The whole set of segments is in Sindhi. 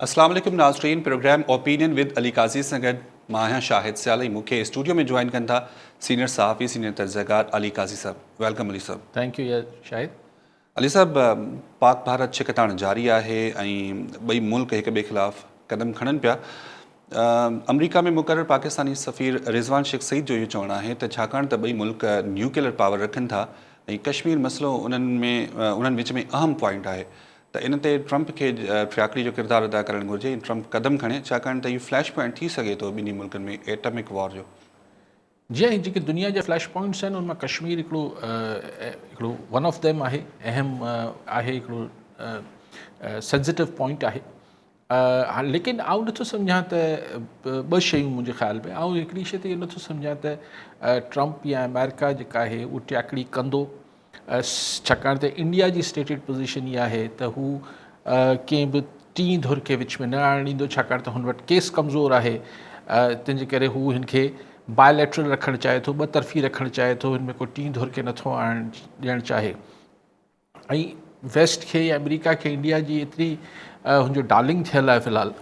اسلام عليڪم ناظرين programme opinion with Ali Qazi سان گڏ مان آهيان شاهد سيال ۽ مون کي اسٽوڊيو ۾ جوائن ڪن ٿا سينيئر صحافي سينيئر تجزيه علي قاضي صاحب welcome Ali صاحب. Thank you Shahid. Ali صاحب پاڪ ڀارت ڇڪتاڻ جاري آهي ۽ ٻئي ملڪ هڪ ٻئي خلاف قدم کڻن پيا. آمريڪا ۾ مقرر پاڪستاني سفير رضوان شيخ سعيد جو اهو چوڻ آهي ته ڇاڪاڻ ته ٻئي ملڪ نيوڪليئر پاور رکن ٿا ۽ ڪشمير مسئلو انهن ۾ انهن وچ ۾ اهم پوائنٽ آهي ته ان تي ٽرمپ کي ٽياڪڙي جو ڪردار ادا ڪرڻ گهرجي ۽ ٽرمپ قدم کڻي ڇاڪاڻ ته اهو فليش پوائنٽ ٿي سگهي ٿو ٻنهي ملڪن ۾ ايٽمڪ وار جو. جي ۽ جيڪي دنيا جا فليش پوائنٽس آهن ان مان ڪشمير هڪڙو هڪڙو ون آف ديم آهي اهم آهي هڪڙو سينسيٽو پوائنٽ آهي ليڪن آئون نٿو سمجهان ته ٻه شيون منهنجي خيال ۾ آئون هڪڙي شي ته اهو نٿو سمجهان ته ٽرمپ يا آمريڪا جيڪا آهي اهو ٽياڪڙي ڪندو ڇاڪاڻ ته انڊيا جي اسٽيٽيڊ پوزيشن اها آهي ته هو ڪنهن به ٽين ڌر کي وچ ۾ نه آڻڻ ڏيندو ڇاڪاڻ ته هن وٽ ڪيس ڪمزور آهي تنهن جي ڪري هو هن کي بائليٽرل رکڻ چاهي ٿو ٻه طرفي رکڻ چاهي ٿو هن ۾ ڪو ٽين ڌر کي نٿو آڻڻ ڏيڻ چاهي ۽ ويسٽ کي يا آمريڪا کي انڊيا جي ايتري هن جو ڊارلنگ ٿيل آهي في الحال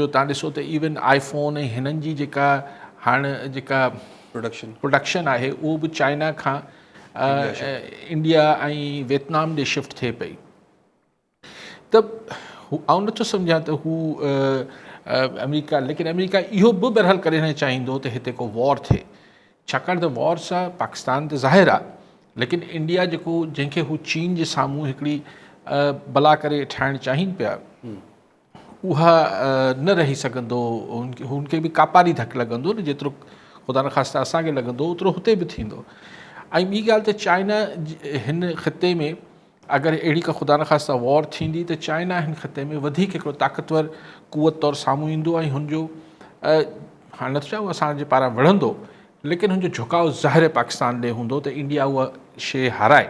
جو تان ڏسو ته ايون آئي فون ۽ هنن جي جيڪا هاڻ جيڪا پروڊڪشن پروڊڪشن آهي اهو به چائنا کان انڊيا ۽ ويتنام ڏي شفٽ ٿئي پئي ته آئون نٿو سمجهان ته هو آمريڪا ليڪن آمريڪا اهو به بهرحال ڪري نه چاهيندو ته هتي ڪو وار ٿئي ڇاڪاڻ ته وار سان پاڪستان ته ظاهر آهي ليڪن انڊيا جيڪو جنهن کي هو چين جي سامهون هڪڙي بلا ڪري ٺاهڻ چاهين پيا اها نه رهي سگهندو، هن کي به ڪاپاري ڌڪ لڳندو نه جيترو خدا نخواسته اسان کي لڳندو اوترو هتي به ٿيندو ۽ ٻي ڳالهه ته چائنا هن خطي ۾ اگر اهڙي ڪا خدا نخواسته وار ٿيندي ته چائنا هن خطي ۾ وڌيڪ هڪڙو طاقتور قوت طور سامهون ايندو ۽ هن جو هاڻي نٿو چوان اسان جي پاران وڙهندو ليڪن هن جو جهڪاء ظاهر پاڪستان ڏي هوندو ته انڊيا اها شيء هارائي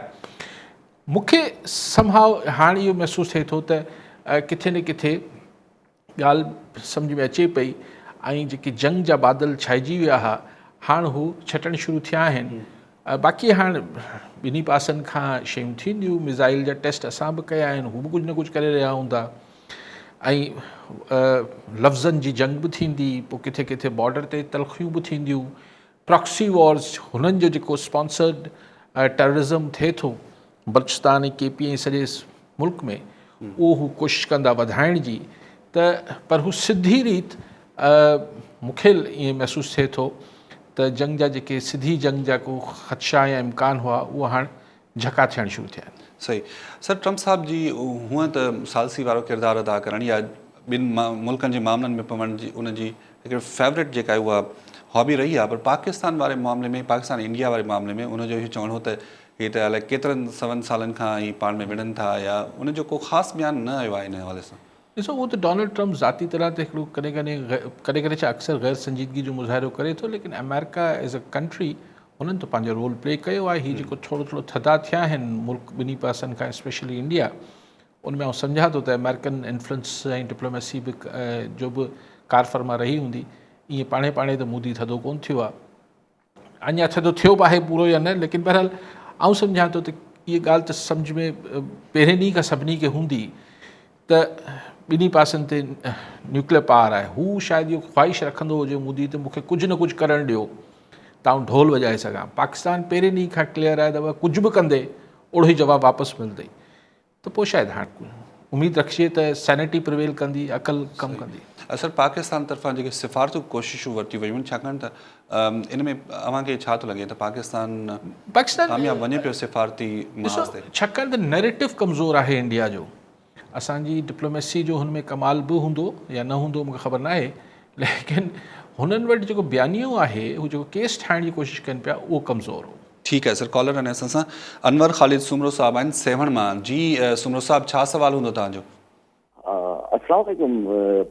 مون کي سم هاء هاڻ اهو محسوس ٿئي ٿو ته ڪٿي نه ڪٿي ڳالهه سمجهه ۾ اچي پئي ۽ جيڪي جنگ جا بادل ڇائجي ويا هئا هاڻ هو ڇٽڻ شروع ٿيا آهن باقي هاڻ ٻنهي پاسن کان شيون ٿينديون ميزائل جا ٽيسٽ اسان به ڪيا آهن هو به ڪجهه نه ڪجهه ڪري رهيا هوندا ۽ لفظن جي جنگ به ٿيندي پوء ڪٿي ڪٿي بارڊر تي تلخيون به ٿينديون پراڪسي وارز هنن جو جيڪو اسپانسرڊ ٽيررزم ٿئي ٿو بلوچستان ۽ ڪي پي ۽ سڄي ملڪ ۾ اهو هو ڪوشش ڪندا وڌائڻ جي ته پر هو سڌي ريت مون کي ائين محسوس ٿئي ٿو ته جنگ جا جيڪي سڌي جنگ جا ڪو خدشا يا امڪان هئا اهو هاڻ جهڪا ٿيڻ شروع ٿيا آهن. صحيح سر ٽرمپ صاحب جي هونئن ته ثالثي وارو ڪردار ادا ڪرڻ يا ٻن ملڪن جي معاملن ۾ پوڻ جي ان جي هڪڙي فيورٽ جيڪا آهي اها هابي رهي آهي پر پاڪستان واري معاملي ۾ پاڪستان انڊيا واري معاملي ۾ ان جو اهو چوڻ هو ته هي ته الائي ڪيترن سون سالن کان هي پاڻ ۾ وڙهن ٿا يا ان جو ڪو خاص بيان نه آيو آهي ان حوالي سان. ڏسو اهو ته ڊونلڊ ٽرمپ ذاتي طرح ته هڪڙو ڪڏهن ڪڏهن ڪڏهن ڪڏهن ڇا اڪثر غير سنجيدگي جو مظاهرو ڪري ٿو ليڪن آمريڪا ايز اي ڪنٽري هنن ته پنهنجو رول پلي ڪيو آهي هي جيڪو ٿورو ٿورو ٿڌا ٿيا آهن ملڪ ٻنهي پاسن کان اسپيشلي انڊيا ان ۾ آئون سمجهان ٿو ته آمريڪن انفلوئنس ۽ ڊپلوميسي به جو به ڪارفرما رهي هوندي ائين پاڻهي پاڻهي ته مودي ٿڌو ڪون ٿيو آهي اڃا ٿڌو ٿيو به آهي پورو يا نه ليڪن بهرحال آئون سمجهان ٿو ته اها ڳالهه ته سمجهه ۾ پهرين ڏينهن کان سڀني کي هوندي ته ٻنهي پاسن تي نيوڪليئر پاور آهي هو شايد اهو خواهش رکندو هجي مودي ته مونکي ڪجهه نه ڪجهه ڪرڻ ڏيو ته آئون ڍول وڄائي سگهان پاڪستان پهرين ڏينهن کان ڪليئر آهي ته ڪجهه به ڪندي اهڙو ئي جواب واپس ملندئي ته پوء شايد هاڻ اميد رکجي ته سينيٽي پريويل ڪندي، عقل ڪم ڪندي. سر پاڪستان طرفان جيڪي سفارتي ڪوششون ورتيون ويون آهن ڇاڪاڻ ته ان ۾ اوهان کي ڇا ٿو لڳي ته پاڪستان ڪامياب وڃي پيو سفارتي محاذ تي؟ ڇاڪاڻ ته نيريٽو ڪمزور آهي انڊيا جو اسان جي ڊپلوميسي جو هن ۾ ڪمال به هوندو يا نه هوندو مونکي خبر ناهي ليڪن هنن وٽ جيڪو بيانيو آهي هو جيڪو ڪيس ٺاهڻ جي ڪوشش ڪن پيا اهو ڪمزور هو. ٺيڪ آهي سر ڪالر آهن اسان سان انور خالد سومرو صاحب آهن سيوهڻ مان جي سومرو صاحب ڇا سوال هوندو توهان جو. السلام عليڪم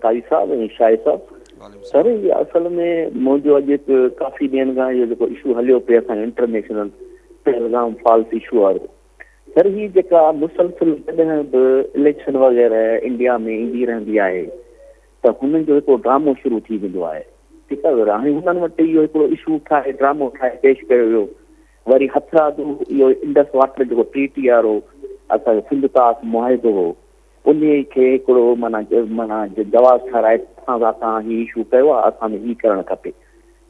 قاضي صاحب ۽ شاهد صاحب سر هي اصل ۾ منهنجو اڄ هڪ ڪافي ڏينهن کان اهو جيڪو اشو هليو پئي اسان جو انٽرنيشنل پهلگام فالس اشو وارو سر هي جيڪا مسلسل جڏهن به اليڪشن وغيره انڊيا ۾ ايندي رهندي آهي ته هنن جو هڪڙو ڊرامو شروع ٿي ويندو آهي ٺيڪ آهي هاڻي هنن وٽ اهو هڪڙو اشو ٺاهي ڊرامو ٺاهي پيش ڪيو ويو وري هٿرادو اهو انڊس واٽر جيڪو ٽريٽي وارو اسان جو سنڌ طاس معاهدو هو انهي کي هڪڙو معنيٰ معنيٰ جواز ٺهرائي اسان سان اسان هي اشو ڪيو آهي اسان ۾ هي ڪرڻ کپي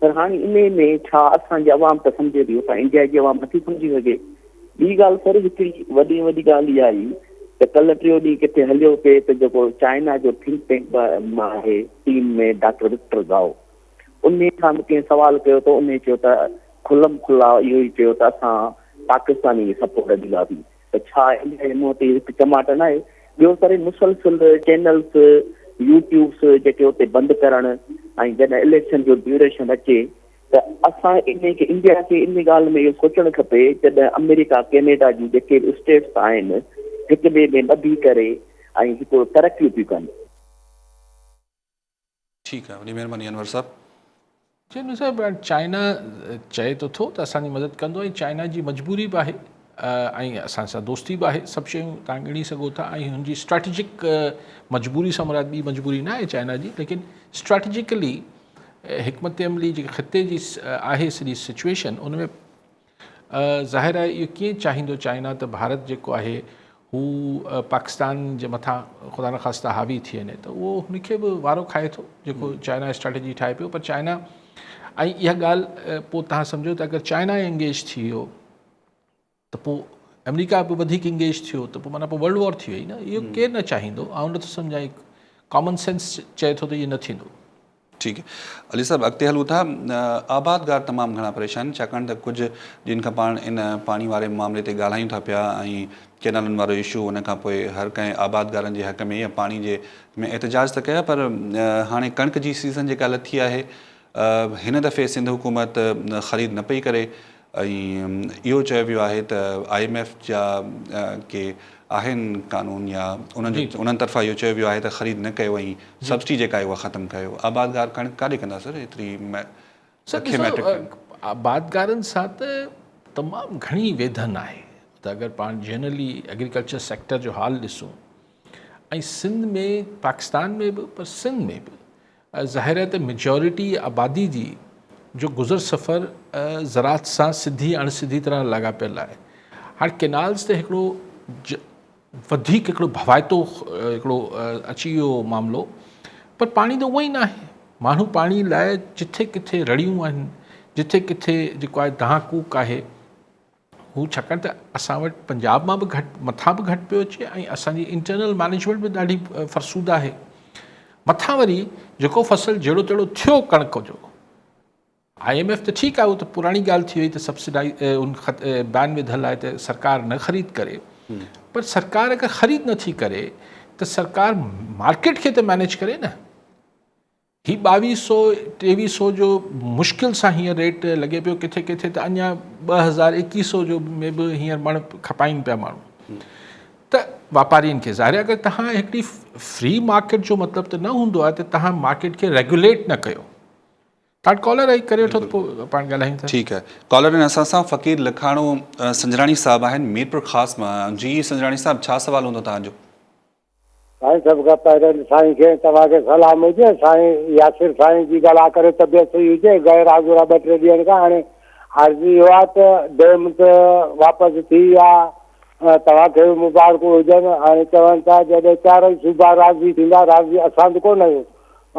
پر هاڻي انهي ۾ ڇا اسان جي عوام ته سمجهي ٿي اتان انڊيا جي عوام نٿي سمجهي سگهي. ٻي ڳالهه سر هڪڙي وڏي ۾ وڏي ڳالهه اها آئي ته ڪلهه ٽيون ڏينهن ڪٿي هليو پئي ته جيڪو چائنا جو ٿنڪ ٽينڪ مان آهي ٽيم ۾ ڊاڪٽر وڪٽر گائو انهي کان به ڪنهن سوال ڪيو ته انهي چيو ته کلم کلا اهو ئي چيو ته اسان پاڪستاني کي سپورٽ ڏينداسين ته ڇا انڊيا جي منهن تي هڪ چماٽ ناهي؟ ٻيو سر هي مسلسل چينلز يوٽيوبس جيڪي اتي بند ڪرڻ ۽ جڏهن اليڪشن جو ڊيوريشن اچي ته اسان انهي کي انڊيا کي انهي ڳالهه ۾ اهو سوچڻ کپي جڏهن آمريڪا ڪينيڊا جون جيڪي به اسٽيٽس آهن هڪ ٻئي ۾ ٻڌي ڪري ۽ هڪڙو ترقيون پيون ڪن. ٺيڪ آهي وڏي مهرباني انور صاحب. چينو صاحب چائنا چئي ته ٿو ته اسان جي مدد ڪندو ۽ چائنا جي مجبوري به آهي ۽ اسان سان دوستي به آهي سڀ شيون تان ڳڻي سگهو ٿا ۽ هن جي اسٽريٽجڪ مجبوري سان مراد ٻي مجبوري نه آهي چائنا جي ليڪن اسٽريٽجڪلي حڪمت عملي جيڪي خطي جي آهي سڄي سچويشن ان ۾ ظاهر آهي اهو ڪيئن چاهيندو چائنا ته ڀارت جيڪو آهي هو پاڪستان جي مٿان خدا نخواسته حاوي ٿي وڃي ته اهو هن کي به وارو کائي ٿو جيڪو چائنا اسٽريٽجي ٺاهي پيو پر چائنا ۽ اها ڳالهه پوء تهان سمجهو ته اگر چائنا انگيج ٿي ويو ته پوء آمريڪا به وڌيڪ انگيج ٿيو ته پوء معنيٰ پوء ورلڊ وار ٿي وئي نه اهو ڪير نه چاهيندو آئون نٿو سمجهان ڪامن سينس چئي ٿو ته اهو نه ٿيندو. ٺيڪ علي صاحب اڳتي هلون ٿا آبادگار تمام گهڻا پريشان ڇاڪاڻ ته ڪجهه ڏينهن کان پاڻ ان پاڻي واري معاملي تي ڳالهايون ٿا پيا ۽ ڪينالن وارو اشو ان کان پوء هر ڪنهن آبادگارن جي حق ۾ يا پاڻي جي ۾ احتجاج ته ڪيا پر هاڻي ڪڻڪ جي سيزن جيڪا لٿي آهي هن دفعي سنڌ حڪومت خريد نه پئي ڪري ۽ اهو چيو ويو آهي ته I M F جا ڪي آهن قانون يا انهن جو انهن طرفان اهو چيو ويو آهي ته خريد نه ڪيو ۽ سبسڊي جيڪا آهي اها ختم ڪيو. آبادگار ڪڻڪ ڪاڏي ڪندا سر ايتري سر لکين ڏسو ميٽرڪ ٽن. آبادگارن سان ته تمام گهڻي ويڌن آهي ته اگر پاڻ جنرلي ايگريڪلچر سيڪٽر جو حال ڏسون ۽ سنڌ ۾ پاڪستان ۾ به پر سنڌ ۾ به ظاهر آهي ته ميجارٽي آبادي جي جو گذر سفر زراعت سان سڌي اڻ سڌي طرح لاڳاپيل آهي. هاڻ ڪينالز تي هڪڙو وڌيڪ هڪڙو ڀوائتو هڪڙو اچي ويو معاملو پر پاڻي ته اونئن ئي ناهي. ماڻهو پاڻي لاء جٿي ڪٿي رڙيون آهن، جٿي ڪٿي جيڪو آهي دانهن ڪوڪ آهي. هو ڇاڪاڻ ته اسان وٽ پنجاب مان به گهٽ مٿان به گهٽ پيو اچي ۽ اسان جي انٽرنل مئنيجمينٽ به ڏاڍي فرسوده آهي مٿان وري جيڪو فصل جهڙو تهڙو ٿيو ڪڻڪ جو I M F ته ٺيڪ آهي اهو ته پراڻي ڳالهه ٿي وئي ته سبسڊائي ان بين وڌل آهي ته سرڪار نه خريد ڪري پر سرڪار اگر خريد نٿي ڪري ته سرڪار مارڪيٽ کي ته مئنيج ڪري نه هي ٻاويهه سو ٽيويهه سو جو مشڪل سان هينئر ريٽ لڳي پيو ڪٿي ڪٿي ته اڃا 2000 21 سو جو ۾ به هينئر مڻ کپائين پيا ماڻهو ته واپارين کي ظاهر اگر تهان هڪڙي فري مارڪيٽ جو مطلب ته نه هوندو آهي ته تهان مارڪيٽ کي ريگوليٽ نه ڪيو تان ڪالر آئي ڪري وٺو ته پوء پاڻ ڳالهايون ٿا. ٺيڪ آهي ڪالر آهن اسان سان فقير لکاڻو سنجراڻي صاحب آهن ميرپور خاص مان جي سنجراڻي صاحب ڇا سوال هوندو تهان جو. سائين سڀ کان پهرين سائين کي ۽ توهان کي سلام هجي سائين ياسر سائين جي الله ڪري طبيعت صحيح هجي غير حاضر آ ٻه ٽي ڏينهن کان هاڻي عرض اهو آ ته ڊيم ته واپس ٿي ويا توهان کي به مبارڪون هجن هاڻي چون ٿا جڏهن چارئي صوبا راضي ٿيندا راضي اسان به ڪونه آهيون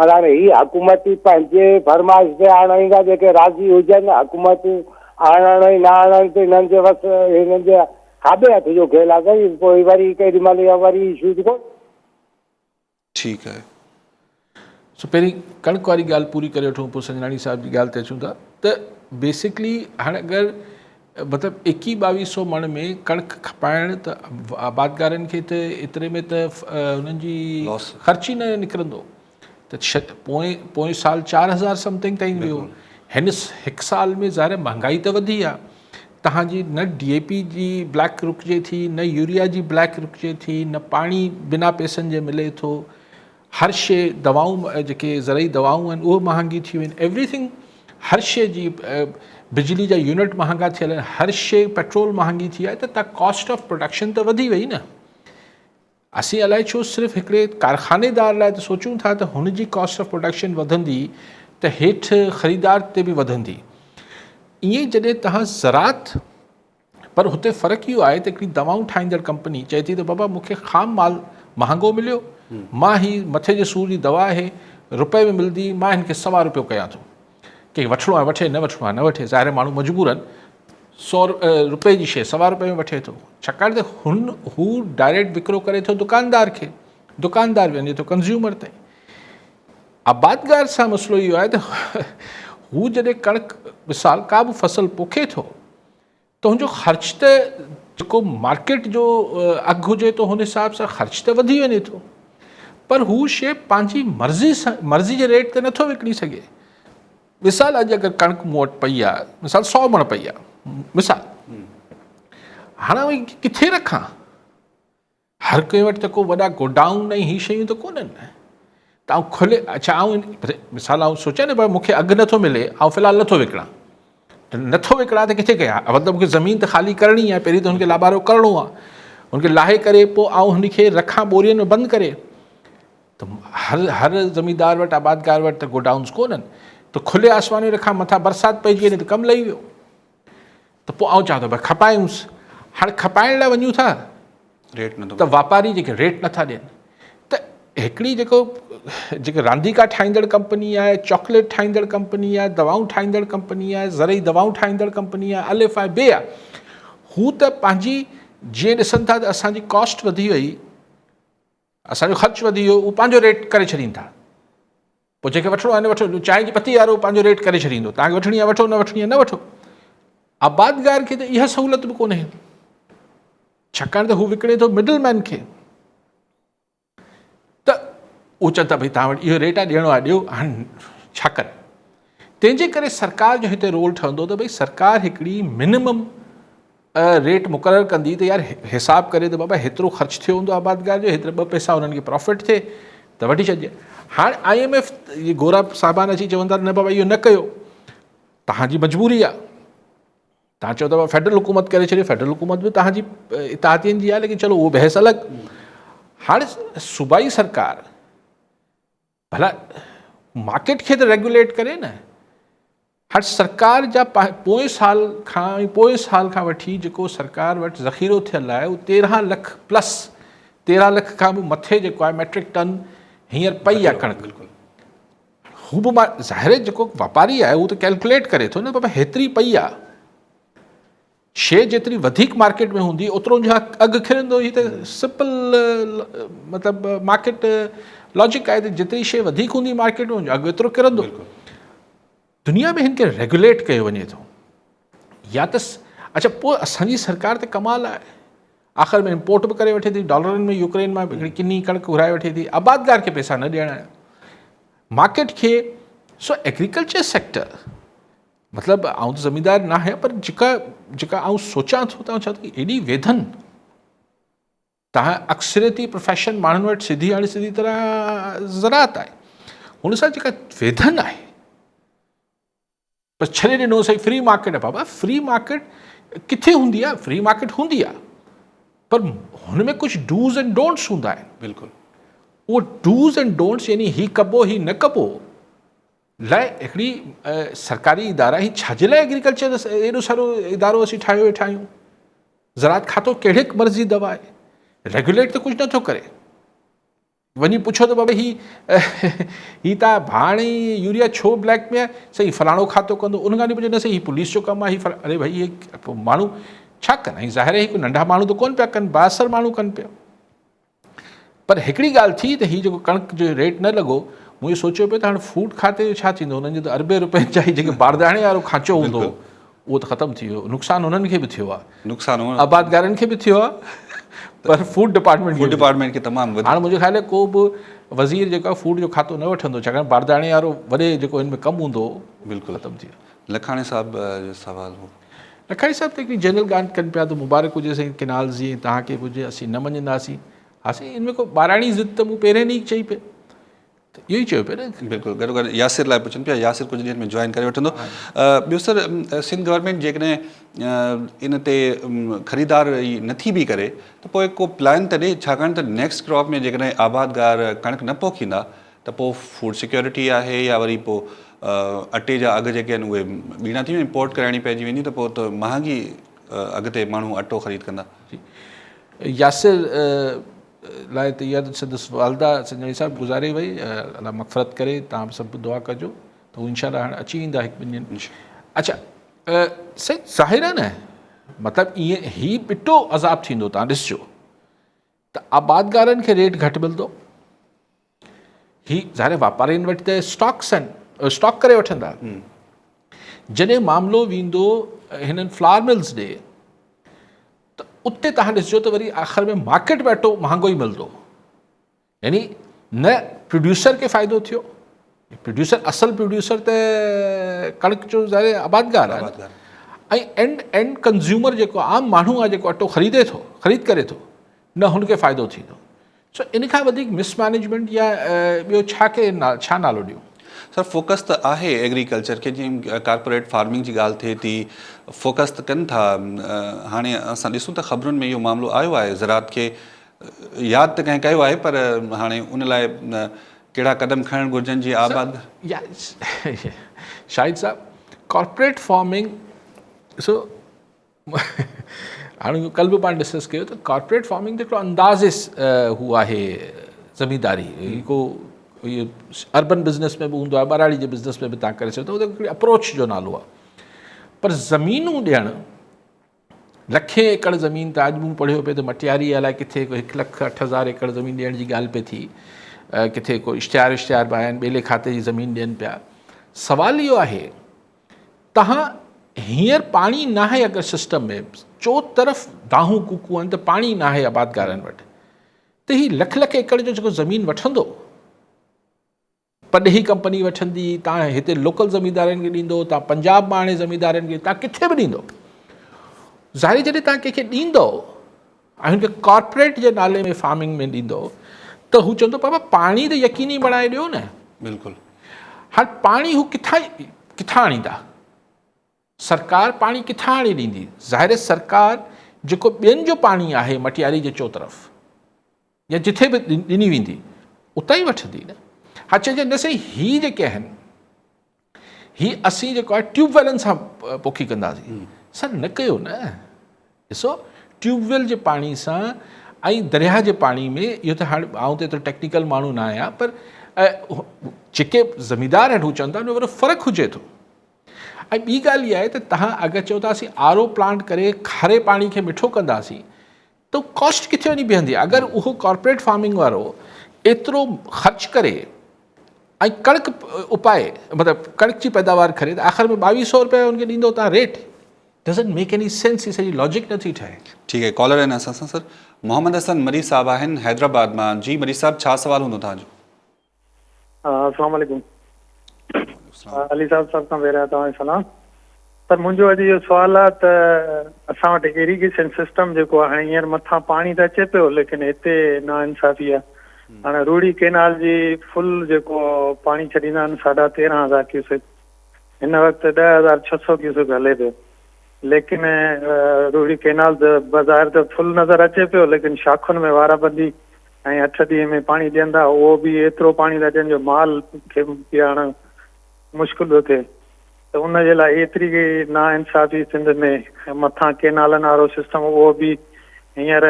پر هاڻي هي حڪومتي پنهنجي فرمائش تي آڻائيندا جيڪي راضي هجن حڪومتون آڻڻ ۽ نه آڻڻ ته هنن جي وس هنن جي کاٻي هٿ جو کيل آ سائين پوء وري ڪيڏي مهل اها وري اشو ته ڪونه. ٺيڪ آهي. سو پهرين ڪڻڪ واري ڳالهه پوري ڪري وٺون پوء سنجراڻي صاحب جي ڳالهه تي اچون ٿا ته بيسڪلي هاڻي اگر مطلب ايڪيهه ٻاويهه سو مڻ ۾ ڪڻڪ کپائڻ ته آبادگارن کي ته ايتري ۾ ته انهن جي خرچ ئي نه نڪرندو ته پوئين پوئين سال 4000 سمٿنگ تائين ويو هن هڪ سال ۾ ظاهر آهي مهانگائي ته وڌي آهي تهان جي نه ڊي اي پي جي بليڪ رڪجي ٿي نه يوريا جي بليڪ رڪجي ٿي نه پاڻي بنا پئسن جي ملي ٿو هر شي دوائون جيڪي زرعي دوائون آهن اهي مهانگي ٿي ويون ايوري ٿنگ هر شي جي بجلي جا يونٽ مهانگا ٿيل آهن هر شي پيٽرول مهانگي ٿي آهي ته ڪاسٽ آف پروڊڪشن ته وڌي وئي نه اسين الائي ڇو صرف هڪڙي ڪارخانيدار لاء ته سوچون ٿا ته هن جي ڪاسٽ آف پروڊڪشن وڌندي ته هيٺ خريدار تي به وڌندي. ائين جڏهن توهان زراعت پر هتي فرق اهو آهي ته هڪڙي دوائون ٺاهيندڙ ڪمپني چئي ٿي ته بابا مون کي خام مال مهانگو مليو مان هي مٿي جي سور جي دوا آهي رپئي ۾ ملندي مان هن کي سوا رپيو ڪيان ٿو ڪنهن کي وٺڻو آهي وٺي نه وٺڻو آهي نه وٺي ظاهر ماڻهو مجبور آهن سو رپئي جي شيء سوا رپئي ۾ وٺي ٿو ڇاڪاڻ ته هن هو ڊائريڪٽ وڪرو ڪري ٿو دڪاندار کي دڪاندار وڃي ٿو ڪنزيومر تائين آبادگار سان مسئلو اهو آهي ته هو جڏهن ڪڻڪ مثال ڪا به فصل پوکي ٿو ته هن جو خرچ ته جيڪو مارڪيٽ جو اگهه هجي ٿو هن حساب سان خرچ ته وڌي وڃي ٿو پر هو شي پنهنجي مرضي سان مرضي جي ريٽ تي نٿو وڪڻي سگهي مثال اڄ اگر ڪڻڪ مون وٽ پئي آهي مثال سو مڻ پئي آهي مثال هاڻي ڪٿي رکان هر ڪنهن وٽ ته ڪو وڏا گوڊائون ۽ هي شيون ته ڪونهن نه ته آئون کلي اڇا آئون مثال آئون سوچيان نه پر مونکي اگهه نٿو ملي آئون في الحال نٿو وڪڻان ته نٿو وڪڻان ته ڪٿي ڪيان اول ته مونکي زمين ته خالي ڪرڻي آهي پهرين ته هن کي لابارو ڪرڻو آهي هن کي لاهي ڪري پوء آئون هن کي رکان ٻورين ۾ بند ڪري ته هر هر زميندار وٽ آبادگار وٽ ته گوڊائونس ڪونهن ته کلي آسمان ۾ رکان مٿان برسات پئجي وڃي ته ڪم لهي ويو ته پوء آئون چوان ٿو ڀئي کپايونس. هاڻي کپائڻ لاء وڃون ٿا ريٽ نٿو ته واپاري جيڪي ريٽ نٿا ڏين ته هڪڙي جيڪو جيڪي رانديڪا ٺاهيندڙ ڪمپني آهي چاڪليٽ ٺاهيندڙ ڪمپني آهي دوائون ٺاهيندڙ ڪمپني آهي زرعي دوائون ٺاهيندڙ ڪمپني آهي الف آهي بي آهي هو ته پنهنجي جيئن ڏسن ٿا ته اسان جي ڪاسٽ وڌي وئي اسان جو خرچ وڌي ويو هو پنهنجو ريٽ ڪري ڇڏين ٿا پوء جنهن کي وٺڻو آهي نه وٺو، چانهه جي پتي وارو پنهنجو ريٽ ڪري ڇڏيندو، توهان کي وٺڻي آهي وٺو، نه وٺڻي آهي نه وٺو. آبادگار کي ته اها سهولت به ڪونهي، ڇاڪاڻ ته هو وڪڻي ٿو مڊل مين کي، ته هو چون ٿا ڀئي توهان وٽ اهو ريٽ آهي ڏيڻو آهي ڏيو، هاڻي ڇا ڪن؟ تنهن جي ڪري سرڪار جو هتي رول ٺهندو ته ڀئي سرڪار هڪڙي منيمم ريٽ مقرر ڪندي ته يار حساب ڪري ته بابا هيترو خرچ ٿيو هوندو آبادگار جو هيترا ٻه پئسا انهن کي پرافٽ ٿئي ته وٺي ڇڏجي هاڻ I M F جي گورا صاحبان اچي چون ٿا نه بابا اهو نه ڪيو تهان جي مجبوري آ تهان چئو ٿا فيڊرل حڪومت ڪري ڇڏي فيڊرل حڪومت به تهان جي اتحادين جي آ ليڪن چلو اهو بحث الڳ هاڻي صوبائي سرڪار ڀلا مارڪيٽ کي ته ريگيوليٽ ڪري نه. هر سرڪار جا پوئين سال کان ۽ پوئين سال کان وٺي جيڪو سرڪار وٽ ذخيرو ٿيل آهي اهو 13 لک پلس 13 لک کان به مٿي جيڪو آهي ميٽرڪ ٽن هينئر پئي آهي ڪڻڪ. هو به ظاهر جيڪو واپاري آهي هو ته ڪيلڪوليٽ ڪري ٿو نه بابا هيتري پئي آهي. شيء جيتري وڌيڪ مارڪيٽ ۾ هوندي اوترو ان جو اگهه ڪرندو. هي ته سمپل مطلب مارڪيٽ لاجڪ آهي ته جيتري شيء وڌيڪ هوندي مارڪيٽ ۾ ان جو اگهه ايترو ڪرندو. دنيا ۾ هن کي ريگوليٽ ڪيو وڃي ٿو يا ته اڇا پوء اسان جي سرڪار ته ڪمال آهي آخر ۾ امپورٽ به ڪري وٺي ٿي ڊالرن ۾ يوڪرين مان هڪڙي ڪني ڪڻڪ گهرائي وٺي ٿي آبادگار کي پئسا نه ڏيڻا آهن مارڪيٽ کي. سو ايگريڪلچر سيڪٽر مطلب آئون ته زميندار نه آهيان پر جيڪا جيڪا آئون سوچان ٿو ته آئون چوان ٿو ايڏي ويڌن تهان اڪثريتي پروفيشن ماڻهن وٽ سڌي اڻ سڌي طرح زراعت آهي هن سان جيڪا ويڌن آهي بس ڇڏي ڏنو سائين فري مارڪيٽ آهي بابا فري مارڪيٽ ڪٿي هوندي آهي فري مارڪيٽ هوندي آهي پر هن ۾ ڪجهه ڊوز اينڊ ڊونٽس هوندا آهن بلڪل اهو ڊوز اينڊ ڊونٽس يعني هي ڪبو هي نه ڪبو لاء هڪڙي سرڪاري ادارا هي ڇا جي لاء ايگريڪلچر ايڏو سارو ادارو اسين ٺاهيو ويٺا آهيون زراعت کاتو ڪهڙي مرض جي دوا آهي ريگوليٽ ته ڪجهه نٿو ڪري وڃي پڇو ته بابا هي هي تا ڀاڻ ۽ يوريا ڇو بليڪ ۾ آهي سائين فلاڻو کاتو ڪندو ان کان پڇو نه سائين هي پوليس جو ڪم آهي هي اري ڀائي هي ماڻهو ڇا ڪن ۽ ظاهر آهي هي ننڍا ماڻهو ته ڪون پيا ڪن بااثر ماڻهو ڪن پيا پر هڪڙي ڳالهه ٿي ته هي جيڪو ڪڻڪ جو ريٽ نه لڳو، مون اهو سوچيو پئي ته هاڻي فوڊ کاتي جو ڇا ٿيندو، هنن جو ته اربين روپين جا هي جيڪي بارداڻي وارو کانچو هوندو هو اهو ته ختم ٿي ويو، نقصان هنن کي به ٿيو آهي، نقصان آبادگارن کي به ٿيو آهي پر فوڊ ڊپارٽمينٽ فوڊ ڊپارٽمينٽ کي تمام وڌيڪ. هاڻي منهنجو خيال آهي ڪو به وزير جيڪو آهي فوڊ جو کاتو نه وٺندو، ڇاڪاڻ بارداڻي وارو وڏي جيڪو هن ۾ ڪم هوندو هو بلڪل ختم ٿي ويو. لکاڻي صاحب جو سوال هو. لکائي صاحب ته هڪڙي جنرل ڳالهه ڪن پيا ته مبارڪ هجي سائين ڪينال جي ۽ توهان کي به هجي اسين نه مڃينداسين. ها سائين ان ۾ ڪو ٻاراڻي ضد ته مون پهرين ڏينهن چئي پئي ته اهو ئي چيو پئي نه. بلڪل گڏو گڏ ياسر لاء پڇن پيا ياسر ڪجهه ڏينهن ۾ جوائن ڪري وٺندو. ٻيو سر سنڌ گورنمينٽ جيڪڏهن ان تي خريدار ئي نٿي به ڪري ته پوء ڪو پلان ته ڏي ڇاڪاڻ ته نيڪسٽ ڪراپ ۾ جيڪڏهن آبادگار ڪڻڪ نه پوکيندا ته پوء فوڊ سيڪيورٽي آهي يا وري پوء اٽي جا اگهه جيڪي آهن اهي ٻيڻا ٿي ويندا امپورٽ ڪرائڻي پئجي ويندي ته پوء ته مهانگي اگهه تي ماڻهو اٽو خريد ڪندا. جي ياسر لاء ته اها سندس والده سنجاڻي صاحب گذاري وئي، الله مغفرت ڪري، توهان به سڀ دعا ڪجو ته هو انشاء الله هاڻي اچي ويندا هڪ ٻن ڏينهن. اڇا سائين ظاهر آهي نه مطلب ائين هي ٻٽو عذاب ٿيندو توهان ڏسجو ته آبادگارن کي ريٽ گهٽ ملندو، هي ظاهر آهي واپارين وٽ ته اسٽاڪس آهن، اسٽاڪ ڪري وٺندا. جڏهن معاملو ويندو هنن فلار ملز ڏي ته اتي تهان ڏسجو ته وري آخر ۾ مارڪيٽ ۾ اٽو مهانگو ئي ملندو. يعني نه پروڊيوسر کي فائدو ٿيو، پروڊيوسر اصل پروڊيوسر ته ڪڻڪ جو ظاهر آبادگار آهي ۽ اينڊ اينڊ ڪنزيومر جيڪو عام ماڻهو آهي جيڪو اٽو خريدي ٿو خريد ڪري ٿو نه هن کي فائدو ٿيندو. سو ان کان وڌيڪ مس مئنيجمينٽ يا ٻيو ڇا کي ڇا نالو ڏيون؟ سر فوڪس ته آهي ايگريڪلچر کي جيئن ڪارپوريٽ فارمنگ جي ڳالهه ٿئي ٿي فوڪس ته ڪن ٿا هاڻي اسان ڏسون ته خبرن ۾ اهو معاملو آيو آهي زراعت کي ياد ته ڪنهن ڪيو آهي پر هاڻي ان لاء ڪهڙا قدم کڻڻ گهرجن جيئن آباد. شاهد صاحب ڪارپوريٽ فارمنگ ڏسو هاڻي اهو ڪلهه به پاڻ ڊسڪس ڪيو ته ڪارپوريٽ فارمنگ ته هڪڙو انداز هو آهي زمينداري هي ڪو اهو اربن بزنس ۾ به هوندو آهي ٻهراڙي جي بزنس ۾ به تان ڪري سگهو ٿا اهو هڪڙي اپروچ جو نالو آهي پر زمينون ڏيڻ لکين ايڪڙ زمين ته اڄ مون پڙهيو پئي ته مٽياري الائي ڪٿي ڪو هڪ لک 8000 ايڪڙ زمين ڏيڻ جي ڳالهه پئي ٿي، ڪٿي ڪو اشتهار اشتهار به آيا آهن ٻيلي کاتي جي زمين ڏين پيا. سوال اهو آهي تهان هينئر پاڻي ناهي اگر سسٽم ۾ چوطرف دانهون ڪوڪون آهن ته پاڻي ناهي آبادگارن وٽ ته هي لک لک ايڪڙ جو جيڪو زمين وٺندو پرڏيهي ڪمپني وٺندي، تان هتي لوڪل زميندارن کي ڏيندو، تان پنجاب مان آڻي زميندارن کي، تان ڪٿي به ڏيندو. ظاهري جڏهن تان ڪنهن کي ڏيندو ۽ هن کي ڪارپوريٽ جي نالي ۾ فارمنگ ۾ ڏيندو ته هو چوندو بابا پاڻي ته يقيني بڻائي ڏيو نه. بلڪل. هاڻ پاڻي هو ڪٿان ڪٿان آڻيندا؟ سرڪار پاڻي ڪٿان آڻي ڏيندي؟ ظاهر سرڪار جيڪو ٻين جو پاڻي آهي مٽياري جي چوطرف يا جٿي به ڏني ويندي اتان ئي وٺندي نه. ها چئجي نه سائين هي جيڪي آهن هي اسين جيڪو آهي ٽيوب ويلن سان پوکي ڪنداسين. سر نه ڪيو نه. ڏسو ٽيوب ويل جي پاڻي سان ۽ درياهه جي پاڻي ۾ اهو ته هاڻي آئون ته ايترو ٽيڪنيڪل ماڻهو نه آهيان پر جيڪي زميندار آهن هو چون ٿا ان ۾ وڏو فرق هجي ٿو. ۽ ٻي ڳالهه اها آهي ته تهان اگر چئو ٿا اسين آر او پلانٽ ڪري کاري پاڻي کي مٺو ڪنداسين ته ڪاسٽ ڪٿي وڃي بيهندي؟ اگر اهو ڪارپوريٽ فارمنگ وارو ايترو خرچ ڪري ۽ ڪڻڪ اپائي مطلب ڪڻڪ جي پيداوار ڪري ته آخر ۾ ٻاويهه سو روپيا ان کي ڏيندو تان rate doesn't make any sense هي سڄي لاجڪ نٿي ٺهي. ٺيڪ آهي ڪالر آهن اسان سان سر محمد حسن مري صاحب آهن حيدرآباد مان جي مري صاحب ڇا سوال هوندو توهان جو. السلام عليڪم علي صاحب سڀ کان پهريان توهان کي سلام سر منهنجو اڄ اهو سوال آهي ته اسان وٽ ايريگيشن سسٽم جيڪو آهي هاڻي هينئر مٿان پاڻي ته اچي پيو ليڪن هتي نا انصافي آهي هاڻي روهڙي ڪينال جي فل جيڪو پاڻي ڇڏيندا آهن ساڍا تيرهن هزار ڪيوسڪ هن وقت 10600 ڪيوسڪ هلي پيو ليڪن روهڙي ڪينال ته بظاهر ته فل نظر اچي پيو ليڪن شاخن ۾ وارا بندي ۽ اٺ ڏينهن ۾ پاڻي ڏين ٿا اهو به ايترو پاڻي ٿا ڏين جو مال کي پيارڻ مشڪل ٿو ٿئي ته ان جي لاء ايتري نا انصافي سنڌ ۾ ۽ مٿان ڪينالن وارو سسٽم اهو به هينئر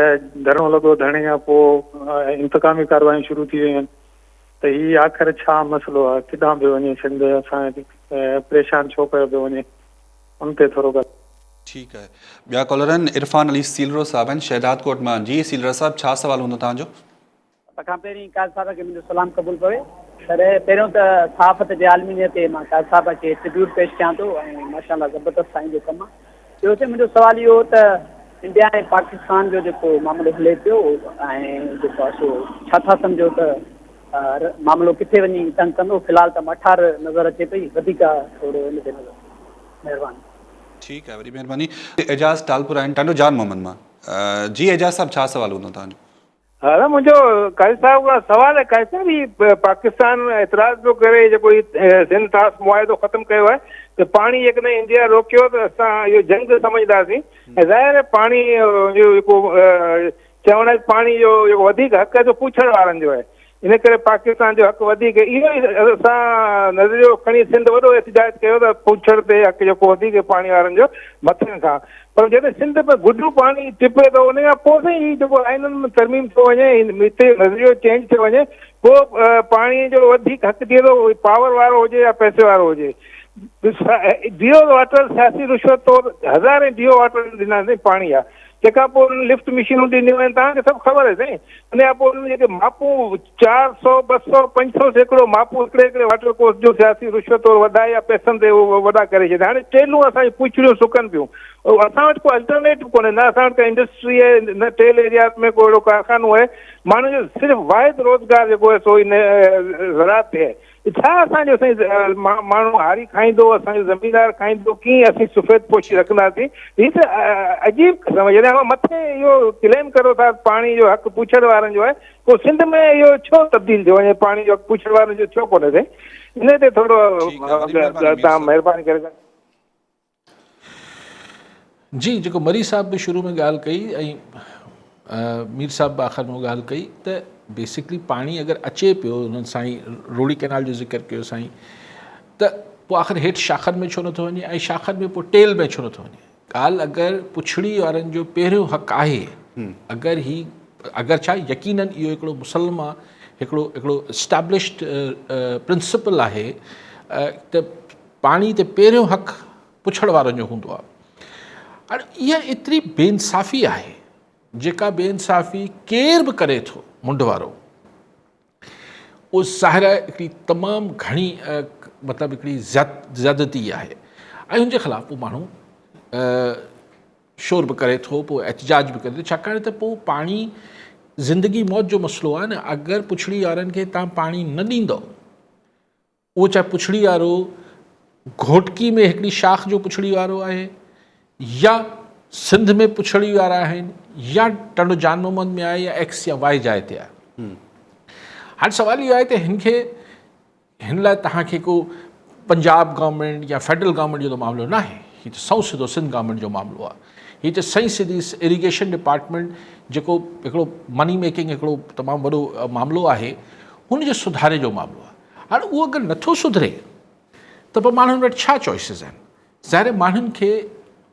ڌرڻو لڳو ڌرڻي کان پوء انتقامي ڪاروايون شروع ٿي ويون آهن ته هي آخر ڇا مسئلو آهي ڪيڏانهن پيو وڃي سنڌ اسان کي پريشان ڇو ڪيو پيو وڃي ان تي ٿورو ڳالهايو. ٺيڪ آهي ٻيا ڪالر آهن عرفان علي سيلرو صاحب آهن شهداد ڪوٽ مان جي سيلرا صاحب ڇا سوال هوندو توهان جو. سڀ کان پهرين قاضي صاحب کي منهنجو سلام قبول پوي. سر پهريون ته صحافت جي عالمي ڏينهن تي مان قاضي صاحب کي ٽربيوٽ پيش ڪيان ٿو ۽ ماشاء الله زبردست سائين جو ڪم آ. ٻيو سائين منهنجو سوال اهو هو ته انڊيا ۽ پاڪستان جو جيڪو معاملو هلي پيو ۽ جيڪو آ سو ڇا ٿا سمجهو ته معاملو ڪٿي وڃي تنگ ڪندو في الحال ته مٺار نظر اچي پئي وڌيڪ ٿورو ان تي نظر مهرباني. ٺيڪ آهي وڏي مهرباني. اعجاز ٽالپر آهن ٽنڊو جان محمد مان جي اعجاز صاحب ڇا سوال هوندو توهان جو. دادا منهنجو قاضي صاحب کان سوال آهي قاضي صاحب هي پاڪستان اعتراض پيو ڪري جيڪو هي سنڌ طاس معاهدو ختم ڪيو آهي ته پاڻي جيڪڏهن انڊيا روڪيو ته اسان اهو جنگ سمجهنداسين ۽ ظاهر آهي پاڻي جو جيڪو چوڻ آهي پاڻي جو جيڪو وڌيڪ حق آهي سو پوڇڙ وارن جو آهي ان ڪري پاڪستان جو حق وڌيڪ اهو ئي اسان نظريو کڻي سنڌ وڏو احتجاج ڪيو ته پوڇڙ تي حق جيڪو وڌيڪ پاڻي وارن جو مٿين کان پر جڏهن سنڌ ۾ گڊو پاڻي ٽپي ٿو ان کان پوء سائين هي جيڪو آئينن ۾ ترميم ٿيو وڃي هتي نظريو چينج ٿيو وڃي پوء پاڻي جو وڌيڪ حق ٿئي ٿو پاور وارو هجي يا پئسي وارو هجي ڊيو واٽر سياسي رشوت طور هزارين ڊيو واٽر ڏنا سائين پاڻي آ تنهن کان پوء انهن لفٽ مشينون ڏنيون آهن توهان کي سڀ خبر آهي سائين ان کان پوء انهن جيڪي ماپون 400 200 500% ماپون هڪڙي هڪڙي واٽر ڪورس جون سياسي رشوت طور وڌائي يا پئسن تي اهو وڏا ڪري ڇڏيا هاڻي ٽيلون اسان جون پوڇڙيون سڪن پيون اسان وٽ ڪو الٽرنيٽ به ڪونهي نه اسان وٽ ڪا انڊسٽري آهي نه ٽيل ايريا ۾ ڪو اهڙو ڪارخانو آهي ماڻهن جو صرف واحد روزگار جيڪو آهي سو ان زراعت تي آهي ڇا اسان جو سائين ماڻهو هاري کائيندو اسان جو زميندار کائيندو ڪيئن اسين سفيد پوشي رکنداسين هي ته عجيب قسم جڏهن اوهان مٿي اهو ڪليم ڪرو ٿا پاڻي جو حق پوڇڙ وارن جو آهي پوء سنڌ ۾ اهو ڇو تبديل ٿيو وڃي پاڻي جو حق پوڇڙ وارن جو ڇو ڪونهي سائين ان تي ٿورو توهان مهرباني ڪري جي جيڪو مري صاحب به شروع ۾ ڳالهه ڪئي ۽ مير صاحب به آخر ۾ ڳالهه ڪئي ته بيسڪلي پاڻي اگر اچي پيو انهن سائين روڙي ڪينال جو ذڪر ڪيو سائين ته پوء آخر هيٺ شاخن ۾ ڇو نٿو وڃي ۽ شاخن ۾ پوء ٽيل ۾ ڇو نٿو وڃي ڳالهه اگر پڇڙي وارن جو پهريون حق آهي اگر هي اگر ڇا يقينن اهو هڪڙو مسلمه هڪڙو هڪڙو اسٽيبلشڊ پرنسپل آهي ته پاڻي تي پهريون حق پڇڙ وارن جو هوندو آهي. هاڻي اها ايتري بي انصافي آهي جيڪا بي انصافي ڪير به ڪري ٿو منڍ وارو اهو ظاهر آهي هڪڙي تمام گهڻي مطلب هڪڙي زيادتي آهي ۽ ان جي خلاف پوء ماڻهو شور به ڪري ٿو پوء احتجاج به ڪري ٿو ڇاڪاڻ ته پوء پاڻي زندگي موت جو مسئلو آهي نه اگر پڇڙي وارن کي تان پاڻي نه ڏيندو اهو چاهي پڇڙي وارو گهوٽڪي ۾ هڪڙي شاخ جو پڇڙي وارو آهي يا سنڌ ۾ پڇڙي وارا آهن يا ٽنڊو جان محمد ۾ آهي يا ايڪس يا وائي جاء تي آهي. هاڻي سوال اهو آهي ته هن کي هن لاء توهان کي ڪو پنجاب گورنمينٽ يا فيڊرل گورنمينٽ جو ته معاملو ناهي، هي ته سنئون سڌو سنڌ گورنمينٽ جو معاملو آهي. هي ته سنئين سڌي اريگيشن ڊپارٽمينٽ جيڪو هڪڙو مني ميڪنگ هڪڙو تمام وڏو معاملو آهي هن جي سڌاري جو معاملو آهي. هاڻ اهو اگر نٿو سڌري ته پوء ماڻهن وٽ ڇا چوائسز آهن؟ ظاهر آهي ماڻهن کي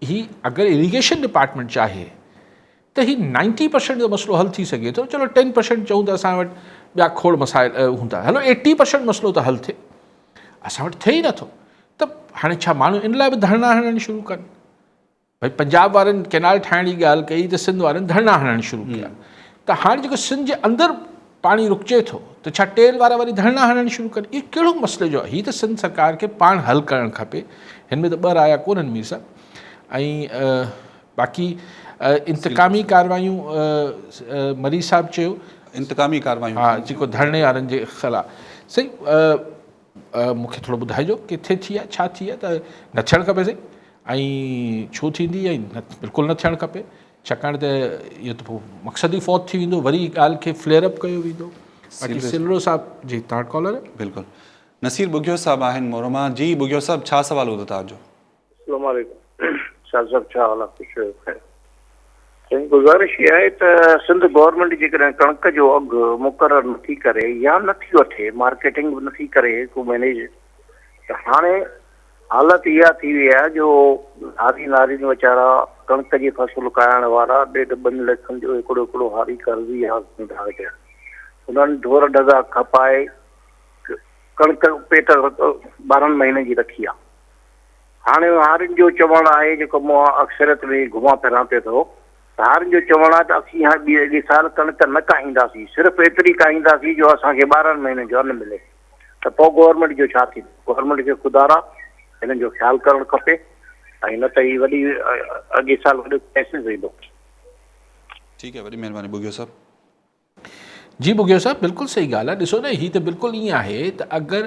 هي اگر اريگيشن ڊپارٽمينٽ چاهي ته هي نائنٽي پرسنٽ جو مسئلو حل ٿي سگهي ٿو. چلو ٽين پرسنٽ چئون ته اسان وٽ ٻيا کوڙ مسائل هوندا، هلو ايٽي پرسنٽ مسئلو ته حل ٿئي، اسان وٽ ٿئي ئي نٿو ته هاڻي ڇا ماڻهو ان لاء به ڌرڻا هڻڻ شروع ڪن؟ ڀئي پنجاب وارن ڪينال ٺاهڻ جي ڳالهه ڪئي ته سنڌ وارن ڌرڻا هڻڻ شروع ڪيا ته هاڻي جيڪو سنڌ جي اندر پاڻي رڪجي ٿو ته ڇا ٽيل وارا وري ڌرڻا هڻڻ شروع ڪن؟ اهو ڪهڙو مسئلي جو هي ته سنڌ سرڪار کي پاڻ حل ڪرڻ کپي. هن ۾ ته ٻه رايا ڪونهن مير صاحب. ۽ باقي انتقامي ڪاروايون مري صاحب چيو انتقامي ڪاروايون ها جيڪو ڌرڻي وارن جي خلاف سائين مون کي ٿورو ٻڌائجو ڪٿي ٿي آهي ڇا ٿي آهي ته نه ٿيڻ کپي سائين ۽ ڇو ٿيندي ۽ بلڪل نه ٿيڻ کپي ڇاڪاڻ ته اهو ته پوء مقصد ئي فوت ٿي ويندو وري ڳالهه کي فليئر اپ ڪيو ويندو. باقي سيلرو صاحب جي توهان وٽ ڪالر. بلڪل نصير ٻگهيو صاحب آهن مورو مان. جي ٻگهيو صاحب ڇا سوال هوندو توهان جو. اسلام عليڪم شاھ صاحب ڇا حال آ خوش آهيو خير سائين گذارش اها آهي ته سنڌ گورنمينٽ جيڪڏهن ڪڻڪ جو اگهه مقرر نٿي ڪري يا نٿي وٺي مارڪيٽنگ به نٿي ڪري ڪو مينيج ته هاڻي حالت اها ٿي وئي آهي جو هاري نارين ويچارا ڪڻڪ جي فصل ڪاهڻ وارا ڏيڍ ٻن لکن جو هڪڙو هڪڙو هاري قرضي حالت ۾ ٿا ويٺا انهن ڍور ڍڳا کپائي ڪڻڪ پيٽ 12 مهينن جي رکي آهي هاڻي هارين جو چوڻ آهي جيڪو مون اڪثريت ۾ گهمان ڦران پيو ٿو ته هارين جو چوڻ آهي ته اسين اڳي سال ڪڻڪ نه ڪاهينداسين صرف ايتري ڪاهينداسين جو اسان کي 12 مهينن جو ان ملي ته پوء گورنمينٽ جو ڇا ٿيندو؟ گورنمينٽ کي خدارا هنن جو خيال ڪرڻ کپي ۽ نه ته هي وڏي اڳي سال وڏو ڪرائسس ايندو. ٺيڪ آهي وڏي مهرباني ٻگهيو صاحب. جي ٻگهيو صاحب بلڪل صحيح ڳالهه آهي ڏسو نه هي ته بلڪل ائين آهي ته اگر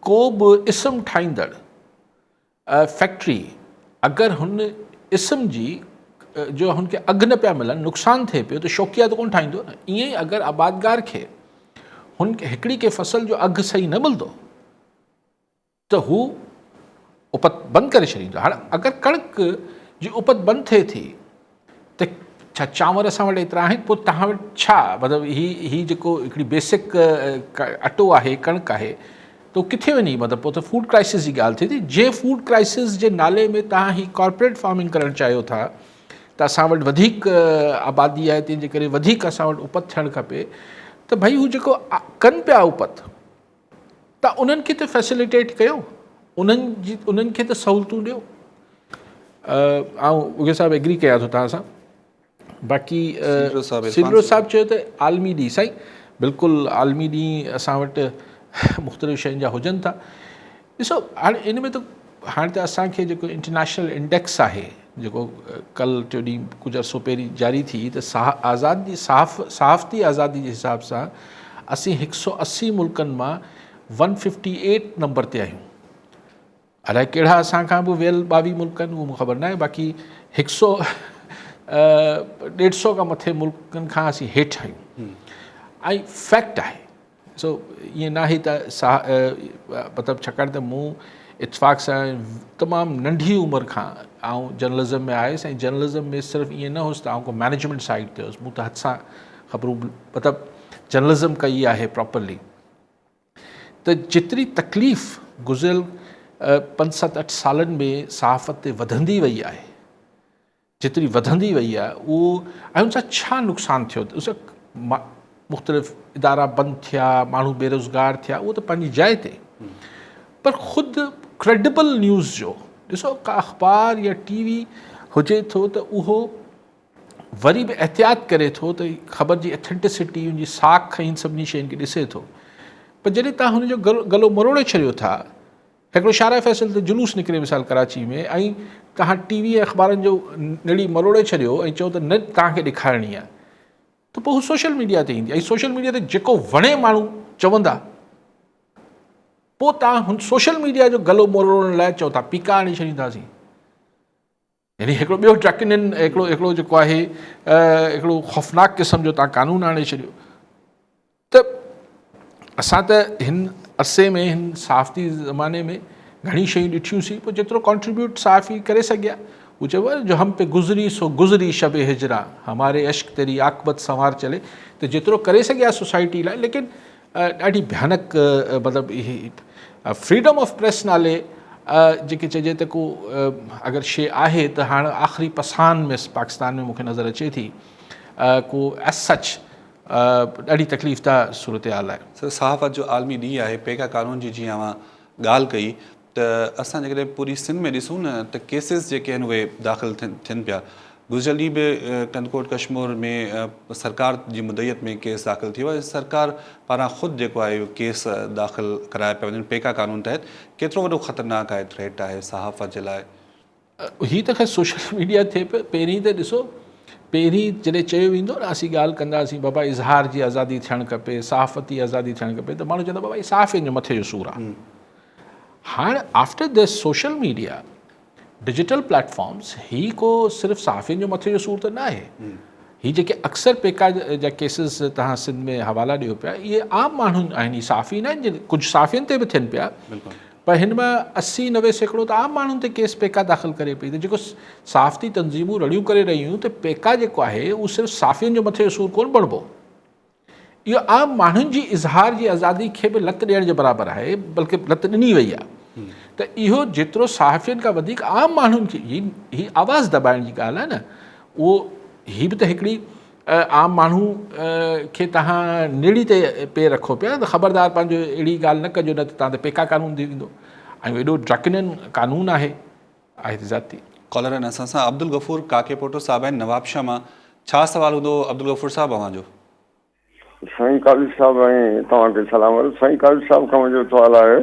ڪو به اسم ٺاهيندڙ فيڪٽري اگر هن اسم جي جو هن کي اگهه نه پيا ملن نقصان ٿئي پيو ته شوقيه ته ڪونه ٺاهيندو نه ائين ئي اگر آبادگار کي هن هڪڙي کي فصل جو اگهه صحيح نه ملندو ته هو اپت بند ڪري ڇڏيندو. هاڻ اگر ڪڻڪ جي اپت بند ٿئي ٿي ته ڇا چانور اسان وٽ ايترا آهن؟ پوء توهان وٽ ڇا مطلب هي هي جيڪو هڪڙي بيسڪ اٽو آهي ڪڻڪ آهي ته اهو ڪٿي وڃي مطلب پوء ته فوڊ ڪرائسس جي ڳالهه ٿئي ٿي جنهن فوڊ ڪرائسس جي نالي ۾ توهان هي ڪارپوريٽ فارمنگ ڪرڻ چاهيو ٿا ته اسان وٽ وڌيڪ آبادي آهي تنهن جي ڪري وڌيڪ اسان وٽ اپت ٿيڻ کپي ته ڀئي هو جيڪو ڪن پيا اپت ته انهن کي ته فيسليٽيٽ ڪيو انهن جي انهن کي ته سهولتون ڏيو. آئون اگهي صاحب ايگري ڪيان ٿو توهان سان. باقي سينڊرو صاحب چيو ته عالمي ڏينهن سائين بلڪل عالمي ڏينهن اسان وٽ مختلف شين جا هجن ٿا. ڏسو هاڻي ان ۾ ته هاڻي ته اسان کي جيڪو انٽرنيشنل انڊيڪس آهي جيڪو ڪل ٽيو ڏينهن ڪجهه عرصو پهرين جاري ٿي ته آزادي صحافتي آزادي جي حساب سان اسين هڪ سو 80 ملڪن مان 158 نمبر تي آهيون. الائي ڪهڙا اسان کان به ويل 22 ملڪ آهن اهو مون خبر ناهي باقي هڪ سو ڏيڍ سو کان مٿي ملڪن کان اسين هيٺ آهيون ۽ فيڪٽ آهي سو ائين ناهي ته مطلب ڇاڪاڻ ته مون اتفاق سان تمام ننڍي عمر کان آئون جرنلزم ۾ آيس ۽ جرنلزم ۾ صرف ائين نه هوس ته آئون ڪو مئنيجمينٽ سائيڊ تي هوس مون ته هٿ سان خبرون مطلب جرنلزم ڪئي آهي پراپرلي ته جيتري تڪليف گذريل پنج ست اٺ سالن ۾ صحافت تي وڌندي وئي آهي جيتري وڌندي وئي آهي اهو ۽ ان سان ڇا نقصان ٿيو ان سان مختلف ادارا بند ٿيا ماڻهو بيروزگار ٿيا اهو ته پنهنجي جاء تي پر خود ڪريڊبل نيوز جو ڏسو ڪا اخبار يا ٽي وي هجي ٿو ته اهو وري به احتياط ڪري ٿو ته خبر جي اٿينٽسٽي ان جي ساک ۽ سڀني شين کي ڏسي ٿو پر جڏهن تان هن جو گلو مروڙي ڇڏيو ٿا هڪڙو شارع فيصل تي جلوس نڪري مثال ڪراچي ۾ ۽ توهان ٽي وي ۽ اخبارن جو نڙي مروڙي ڇڏيو ۽ چئو ته نه توهان کي ڏيکارڻي آهي ته پوء هو سوشل ميڊيا تي ايندي ۽ سوشل ميڊيا تي جيڪو وڻي ماڻهو چوندا پوء توهان هن سوشل ميڊيا جو گلو مروڙڻ لاء چئو ٿا پيڪا آڻي ڇڏينداسين يعني هڪڙو ٻيو ڊراڪنين هڪڙو هڪڙو جيڪو آهي هڪڙو خوفناڪ قسم جو توهان قانون آڻي ڇڏيو ته اسان ته هن عرصي ۾ هن صحافتي زماني ۾ گهڻي شيون ڏٺيون سين پوء جيترو ڪانٽريبيوٽ صحافي ڪري سگهيا هو چئبو آهي جو هم پي گذري سو گذري شب هجرا هماري عشق تيري عاقبت سنوار چلي ته جيترو ڪري سگهيا سوسائٽي لاء ليڪن ڏاڍي ڀيانڪ مطلب فريڊم آف پريس نالي جيڪي چئجي ته ڪو اگر شي آهي ته هاڻ آخري پسان ۾ پاڪستان ۾ مونکي نظر اچي ٿي ڪو ايس سچ ڏاڍي تڪليف ده صورتحال آهي. سر صحافت جو عالمي ڏينهن آهي پيڪا قانون جي جيئن اوهان ڳالهه ڪئي ته اسان جيڪڏهن پوري سنڌ ۾ ڏسون نه ته ڪيسز جيڪي آهن اهي داخل ٿين پيا گذريل ڏينهن به ڪنڌڪوٽ ڪشمور ۾ سرڪار جي مدعيت ۾ ڪيس داخل ٿي ويو ۽ سرڪار پاران خود جيڪو آهي اهو ڪيس داخل ڪرايا پيا وڃن پيڪا قانون تحت ڪيترو وڏو خطرناڪ آهي ٿريٽ آهي صحافت جي لاء. هي ته خير سوشل ميڊيا ٿئي پيو پهرين ته ڏسو پهرين جڏهن چيو ويندو نه اسين ڳالهه ڪنداسين بابا اظهار جي آزادي ٿيڻ کپي صحافتي آزادي ٿيڻ کپي ته ماڻهو چوندا بابا هي صحافين جو مٿي جو سور آهي هاڻ after this social media digital platforms هي ڪو صرف صحافين جو مٿي جو سور ته نه آهي هي جيڪي اڪثر پيڪا جا ڪيسز توهان سنڌ ۾ حوالا ڏيو پيا اهي عام ماڻهن آهن هي صحافي نه آهن ڪجهه صحافين تي به ٿين پيا پر هن مان 80 90% ته عام ماڻهن تي ڪيس پيڪا داخل ڪري پئي ته جيڪو صحافتي تنظيمون رڙيون ڪري رهيون ته پيڪا جيڪو آهي اهو صرف صحافين جو مٿي جو سور ڪونه بڻبو اهو عام ماڻهن جي اظهار جي آزادي کي به لت ڏيڻ جي برابر آهي بلڪه لت ڏني وئي آهي ته اهو جيترو صحافين کان وڌيڪ عام ماڻهن کي هي هي آواز دٻائڻ جي ڳالهه آهي نه اهو هي به ته هڪڙي عام ماڻهو کي تهان نڙي تي پير رکو پيا ته خبردار پنهنجو اهڙي ڳالهه نه ڪجو نه ته تهان تي پيڪا قانون ٿي ويندو ۽ ايڏو ڊراڪنين قانون آهي آهي ته زيادتي. ڪالر آهن اسان سان عبدالغفور ڪاڪي پوٽو صاحب آهن نوابشاهه مان ڇا سوال هوندو عبدالغفور صاحب اوهان جو. سائين قاضي صاحب ۽ توهان کي سلام عرض سائين قاضي صاحب کان منهنجو سوال آهي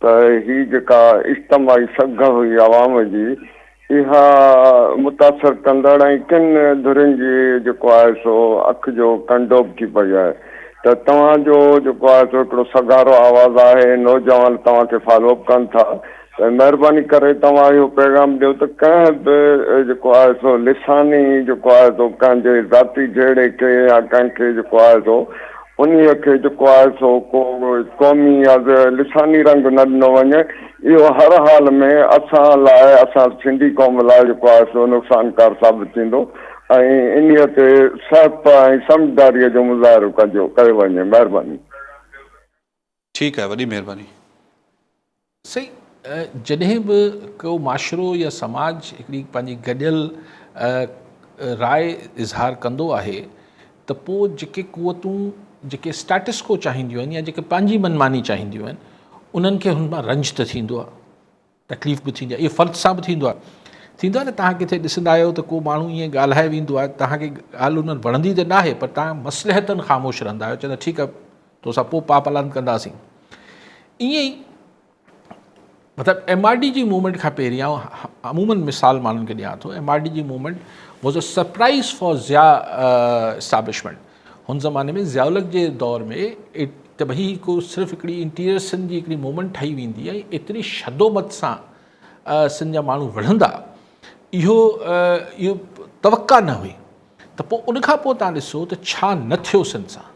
ته هي جيڪا اجتماعي سگهه هئي عوام جي اها متاثر ڪندڙ ۽ ڪن ڌرين جي جيڪو آهي سو اک جو ڪنڊو به ٿي پئي آهي ته توهان جو جيڪو آهي سو هڪڙو سگهارو آواز آهي نوجوان توهان کي فالو اپ ڪن ٿا ته مهرباني ڪري توهان اهو پيغام ڏيو ته ڪنهن به جيڪو آهي سو لساني جيڪو آهي سو ڪنهن جي ذاتي جهيڙي کي يا ڪنهن کي جيڪو آهي سو انهيء کي جيڪو آهي سو ڪو قومي يا لساني رنگ نه ڏنو وڃي اهو هر حال ۾ اسان لاء اسان سنڌي قوم لاء جيڪو آهي سو نقصانڪار ثابت ٿيندو. ۽ انهيء تي سهپ ۽ سمجهداريء جو مظاهرو ڪجو ڪيو وڃي. مهرباني. ٺيڪ آهي وڏي مهرباني. سائين جڏهن به ڪو معاشرو يا سماج هڪڙي پنهنجي گڏيل راء اظهار ڪندو آهي ته پوء جيڪي قوتون جيڪي اسٽيٽس ڪو چاهينديون آهن يا جيڪي پنهنجي من ماني چاهينديون آهن انهن کي هن مان رنج ته ٿيندو آهي تڪليف به ٿيندي آهي اهو فرد سان به ٿيندو آهي ٿيندو آهي نه توهان ڪٿي ڏسندا آهيو ته ڪو ماڻهو ائين ڳالهائي ويندو آهي توهان کي ڳالهه ان وڻندي ته ناهي پر توهان مصلحتن خاموش رهندا آهيو چوندا ٺيڪ آهي تو سان پوء پاء پلاند ڪنداسين ائين ئي مطلب ايم آر ڊي جي موومينٽ کان پهرين آئون عمومن مثال ماڻهن کي ڏيان ٿو ايم آر ڊي جي movement was a surprise for Zia establishment هن زماني ۾ ضياء الحق جي دور ۾ ته ڀئي هڪ صرف هڪڙي انٽيريئر سنڌ جي هڪڙي موومينٽ ٺهي ويندي ۽ ايتري شدومت سان سنڌ جا ماڻهو وڙهندا اهو اهو توقع نه هئي ته پوء ان کان پوء تان ڏسو ته ڇا نه ٿيو سنڌ سان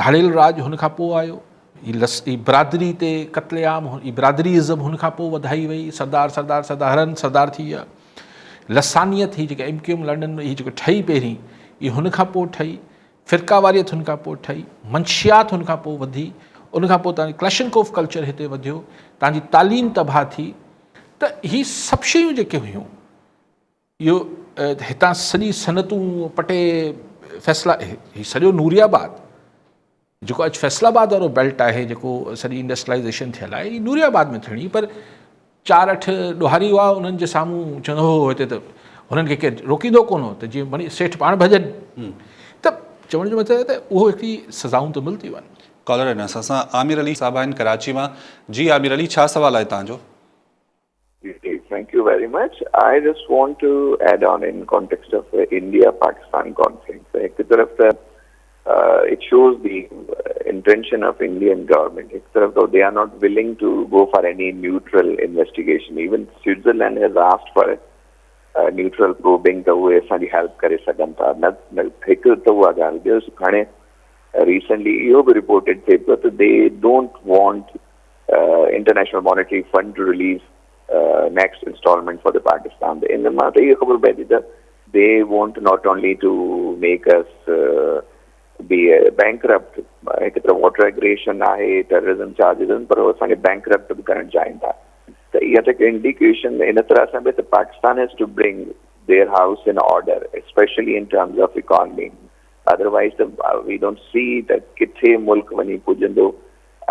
ڌاڙيل راڄ هن کان پوء آيو هي لس هي برادري تي قتل عام هي برادري ازم هن کان پوء وڌائي وئي سردار سردار سردار سردار ٿي ويا لسانيت هي جيڪا ايم ڪيو ايم لنڊن ۾ هي جيڪو ٺهي پهرين هي هن کان پوء ٺهي فرقه واريت هن کان پوء ٺهي منشيات هن کان پوء وڌي ان کان پوء تنهنجي ڪلاشنڪوف ڪلچر هتي وڌيو تنهنجي تعليم تباهه ٿي ته هي سڀ شيون جيڪي هيون اهو هتان سڄي صنعتون پٽي فيصلا هي سڄو نوري آباد جيڪو اڄ فيصل آباد وارو بيلٽ آهي جيڪو سڄي انڊسٽريلائيزيشن ٿيل آهي هي نوري آباد ۾ ٿيڻي پر چار اٺ ڏوهاري هئا انهن جي سامهون چوندو هو هتي ته هنن کي ڪير روڪيندو ڪونه هو ته جيئن وڃي سيٺ پاڻ ڀڄن ته چوڻ جو مطلب ته اهو هڪڙي سزائون ته ملنديون آهن. ڪالر آهن اسان سان عامر علي صاحب آهن ڪراچي مان جي عامر علي ڇا سوال آهي توهان جو. Thank you very much. I just want to add on in context of India Pakistan conflict. هڪ طرف ته it shows the intention of Indian government. هڪ طرف ته they are not willing to go for any neutral investigation. Even Switzerland has asked for a neutral probing ته اهي اسان جي help ڪري سگهن ٿا. نه هڪ ته اها ڳالهه ٻيو هاڻي recently اهو به reported ٿئي پيو ته they don't want international monetary fund to release next instalment for the Pakistan ته ان مان ته اها خبر پئي ٿي ته they want not only to make us be bankrupt هڪ طرف واٽر ايگريشن آهي ٽيررزم چارجز آهن پر اسان کي بينڪ رپٽ به ڪرڻ چاهين ٿا ته اها ته هڪ انڊيڪيشن ان طرح سان به ته Pakistan has to bring their house in order especially in terms of economy otherwise ته we don't سي ته ڪٿي ملڪ وڃي پڄندو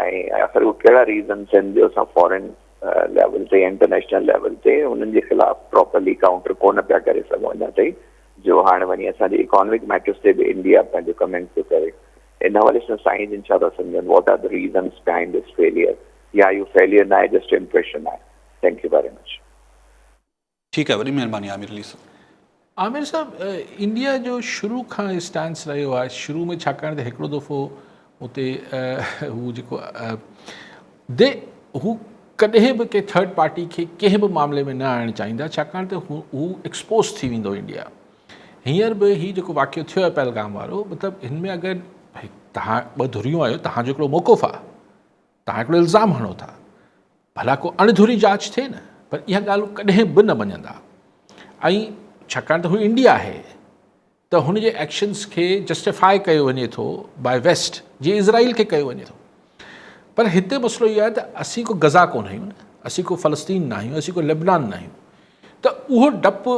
۽ آخر اهي ڪهڙا ريزنس آهن جو اسان فارين ليول تي يا انٽرنيشنل ليول تي انهن جي خلاف پراپرلي ڪائونٽر ڪونه پيا ڪري سگهون اڃا تائين جو هاڻي وڃي اسان جي اڪانومڪ ميٽرس تي به انڊيا پنهنجو ڪمينٽ پيو ڪري ان حوالي سان سائين جن ڇا ٿا سمجهن what are the reasons behind this failure يا اهو فيليئر ناهي جسٽ امپريشن آهي thank you very much. ٺيڪ آهي وڏي مهرباني عامر علي صاحب. عامر صاحب انڊيا جو شروع کان اسٽانس رهيو آهي شروع ۾ ڇاڪاڻ ته هڪڙو دفعو اتي هو جيڪو the هو ڪڏهن به ڪنهن ٿرڊ پارٽي کي ڪنهن به معاملي ۾ نه آڻڻ چاهيندا ڇاڪاڻ ته هو ايڪسپوز ٿي ويندو انڊيا هينئر به هي جيڪو واقعو ٿيو آهي پهلگام وارو مطلب هن ۾ اگر تهان ٻه ڌريون آهيو تهان جو هڪڙو موقف آهي توهان هڪڙو الزام هڻو ٿا، ڀلا ڪو اڻ ڌري جاچ ٿئي نه، پر اها ڳالهه هو ڪڏهن به نه مڃندا ۽ ڇاڪاڻ ته هو انڊيا آهي ته هن جي ايڪشنز کي جسٽيفاء ڪيو وڃي ٿو باء ويسٽ جي اسرائيل کي ڪيو وڃي ٿو پر هتي مسئلو اهو آهي ته اسين ڪو غزا ڪونه آهيون نه اسين ڪو فلسطين نه آهيون اسين ڪو لبنان نه آهيون ته اهو ڊپ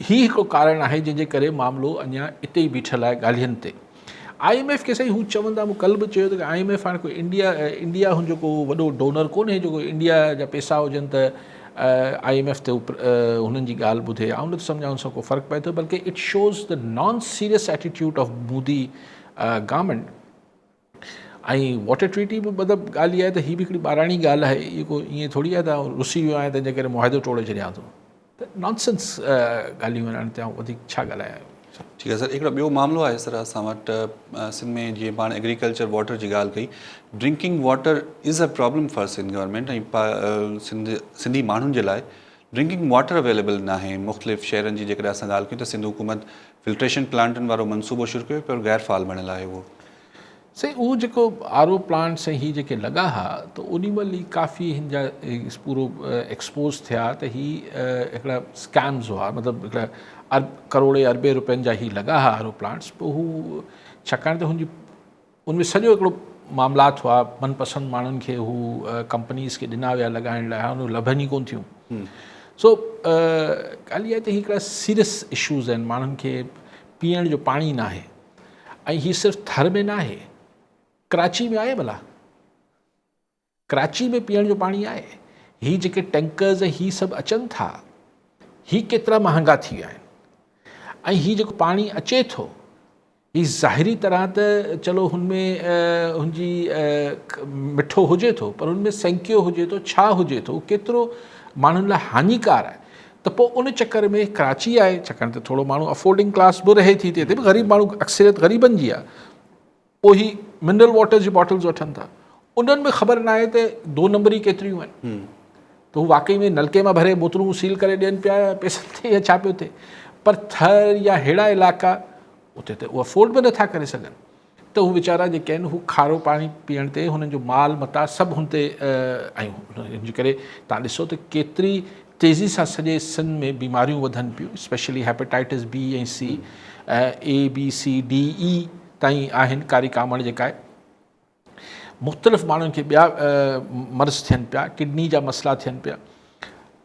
هي هڪڙو ڪارڻ آهي جنهن جي ڪري معاملو اڃا اتي ئي بيٺل آهي ڳالهين تي. I M F کي سائين هو چوندا مون ڪلهه به چيو ته I M F هاڻي ڪو انڊيا انڊيا هن جو ڪو وڏو ڊونر ڪونهي جو ڪو انڊيا جا پيسا هجن ته I M F تي هنن جي ڳالهه ٻڌي آئون نٿو سمجهان ان سان ڪو فرق پئي ٿو بلڪه it shows the non serious attitude of Modi government ۽ water treaty به مطلب ڳالهه اها آهي ته هي به هڪڙي ٻاراڻي ڳالهه آهي اهو ڪو ائين ٿوري آهي ته آئون رسي ويو آهيان تنهن جي ڪري معاهدو ٽوڙي ڇڏيان ٿو ته نان سينس ڳالهيون آهن ان تي آئون وڌيڪ ڇا ڳالهايان. ٺيڪ آهي سر هڪڙو ٻيو معاملو آهي سر اسان وٽ سنڌ ۾ جيئن پاڻ ايگريڪلچر واٽر جي ڳالهه ڪئي drinking water is a problem for Sindh government ۽ Sindh Sindhi ماڻهن جي لاء ڊرنڪنگ واٽر اويليبل ناهي مختلف شهرن جي جيڪڏهن اسان ڳالهه ڪيون ته سنڌ حڪومت فلٽريشن پلانٽن وارو منصوبو شروع ڪيو پر غير فعال بڻيل آهي اهو. سائين اهو جيڪو آر او پلانٽس ۽ هي جيڪي لڳا ها ته اوڏي مهل ئي ڪافي هن جا پورو ايڪسپوز ٿيا ته هي هڪڙا اسڪيمز هئا مطلب هڪڙا ارب ڪروڙين اربين روپين جا هي لڳا ها آر او پلانٽس پوء هو ڇاڪاڻ ته هن جي ان ۾ سڄو هڪڙو معاملات هئا من پسند ماڻهن کي هو ڪمپنيز کي ڏنا ويا لڳائڻ لاء هاڻ لڀن ئي ڪون ٿيون سو ڳالهه اها آهي ته هي هڪڙا سيريس اشوز آهن ماڻهن کي پيئڻ جو پاڻي ناهي ۽ هي صرف ٿر ۾ ناهي ڪراچي ۾ آهي ڀلا ڪراچي ۾ پيئڻ جو پاڻي آهي؟ هي جيڪي ٽينڪرز ۽ هي سڀ اچن ٿا هي ڪيترا مهانگا ٿي ويا آهن ۽ هي جيڪو پاڻي اچي ٿو هي ظاهري طرح ته چلو هن ۾ هن جي مٺو هجي ٿو پر هن ۾ سينڪيو هجي ٿو ڇا هجي ٿو ڪيترو ماڻهن لاء هاڃيڪار آهي ته پوء ان چڪر ۾ ڪراچي آهي ڇاڪاڻ ته ٿورو ماڻهو افورڊنگ ڪلاس به رهي ٿي هتي به غريب ماڻهو اڪثريت غريبن جي آهي پوء هي منرل واٽر جي باٽلز وٺن ٿا انهن ۾ خبر ناهي ته دو نمبري ڪيتريون آهن ته هو واقعي ۾ نلڪي مان ڀري بوتلون سيل ڪري ڏين پيا يا پئسن تي يا ڇا پيو ٿئي پر ٿر يا ههڙا علائقا اتي ته اهو افورڊ به نٿا ڪري سگهن ته هو ويچارا جيڪي آهن هو کارو پاڻي پيئڻ تي هنن جو مال متا سڀ هن تي ۽ هن جي ڪري تان ڏسو ته ڪيتري تيزي سان سڄي سنڌ ۾ بيماريون وڌن پيون اسپيشلي هيپاٽائٽس بي ۽ سي اي بي سي ڊي اي تائين آهن ڪاري ڪامڻ جيڪا آهي مختلف ماڻهن کي ٻيا مرض ٿين پيا ڪڊني جا مسئلا ٿين پيا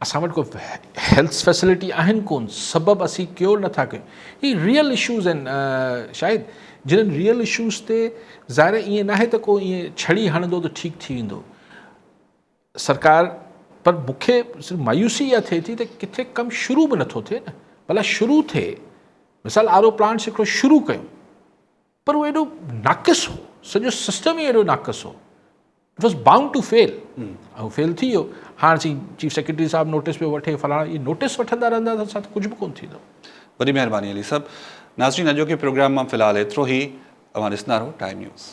اسان وٽ ڪو هيلٿ فيسلٽي آهن ڪون سبب اسين ڪيور نٿا ڪيون هي ريئل اشوز آهن شايد جنھن ريئل اشوز تي ظاهر ائين ناهي ته ڪو ائين ڇڙي هڻندو ته ٺيڪ ٿي ويندو سرڪار پر مون کي صرف مايوسي اها ٿئي ٿي ته ڪٿي ڪم شروع به نٿو ٿئي نه ڀلا شروع ٿئي مثال آر او پلانٽس هڪڙو شروع ڪيون پر اهو ايڏو ناقص هو سڄو سسٽم ئي ايڏو ناقص هو it was bound to fail ۽ fail ٿي ويو هاڻ سين چيف سيڪريٽري صاحب نوٽيس پيو وٺي فلاڻا اهي نوٽيس وٺندا رهندا ته اسان ڪجهه به ڪونه ٿيندو. وڏي مهرباني علي صاحب. ناظرين اڄوڪي پروگرام مان في الحال ايترو ئي اوهان ڏسندا رهو ٽائيم نيوز.